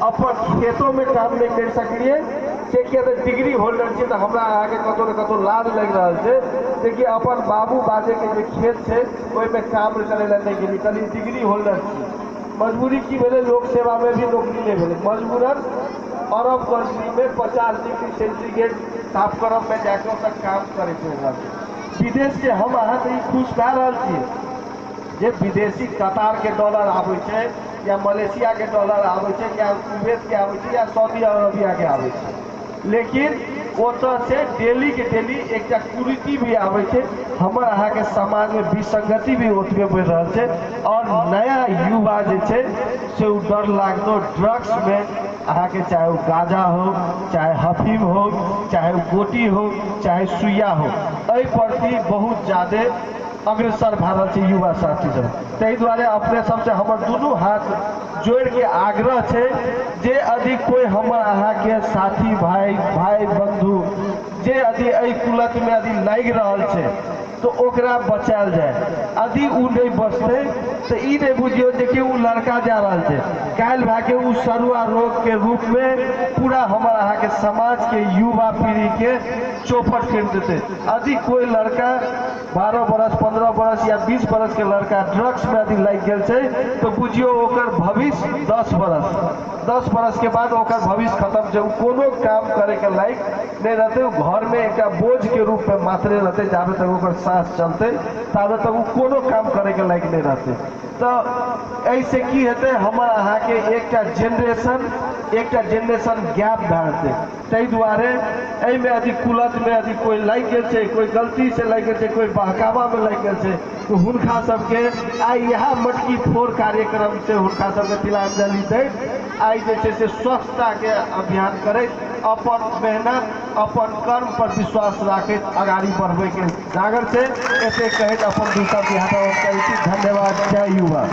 अपन खेतोमे काम नहि करि सकलियै, से किया तऽ डिग्री होल्डर छियै, तऽ हमरा अहाँके कतहु ने कतहु लाज लागि रहल छै जेकि अपन बाबू बाजेके जे खेत छै ओहिमे काम करै लए नहि गेलियै। कहलियै डिग्री होल्डर छियै। मजबूरी की भेलै? लोक सेवामे भी नौकरी नहि भेलै। मजबूरन अरब कंट्रीमे 50 डिग्री सेंटीग्रेड तापक्रममे जाके ओतऽ काम करै पड़ि रहल छै। विदेशके हम अहाँ तऽ ई खुश भए रहल छियै जे विदेशी कतारके डॉलर आबै छै या मलेशियाके डॉलर आबै छै या कुवैतके आबै छै या सऊदी अरबियाके आबै छै, लेकिन ओतऽ से डेलीके डेली एकटा कुरीति भी आबै छै। हमर अहाँके समाजमे विसंगति भी ओतबे बढ़ि रहल छै आओर नया युवा जे छै से ओ डर लागतो ड्रग्समे अहाँके, चाहे ओ गाँजा हो, चाहे हफीम हो, चाहे ओ गोटी हो, चाहे सुइया हो, एहि प्रति बहुत ज्यादे अग्रसर भए रहल छै युवा साथी सब। ताहि दुआरे अपने सबसे हमर दुनू हाथ जोड़िके आग्रह छै जे यदि कोइ हमर अहाँके साथी भाई भाई बंधु जे यदि एहि कुलतमे यदि लागि रहल छै तऽ ओकरा बचायल जाय। यदि ओ नहि बचतै तऽ ई नहि बुझियौ जे कि ओ लड़का जा रहल छै, काल्हि भए के ओ सरुआ रोगके रूपमे पूरा हमर अहाँके समाजके युवा पीढ़ीके चौपट करि देतै। यदि कोइ लड़का 12 बरस, 15 बरस या 20 बरस के लड़का ड्रग्स में यदि लागि गेल छै तऽ बुझियौ ओकर भविष्य 10 बरस, 10 बरस के बाद ओकर भविष्य खत्म छै। ओ कोनो काम करे के लायक नहि रहतै। ओ घरमे एकटा बोझ के रूप में मात्रे रहतै। जाबे तक ओकर साँस चलतै ताबे तक ओ कोनो काम करे के लायक नहि रहतै। तऽ एहिसँ की हेतै? हमर अहाँके एकटा जेनरेशन गैप भए जेतै। ताहि दुआरे एहिमे यदि कुलतमे यदि कोइ लागि गेल छै, कोइ गलतीसँ लागि गेल छै, कोइ बहकावामे लागि गेल छै, तऽ हुनका सबके आइ इएह मटकी फोड़ कार्यक्रमसँ हुनका सबके तिलांजलि दैत आइ जे छै से स्वच्छताके अभियान करैत, अपन मेहनत, अपन कर्म पर विश्वास राखैत अगाड़ी बढ़बैके जागर छै। एते कहैत अपन दू शब्द यहाँ पर करै छी। धन्यवाद। जय युवा।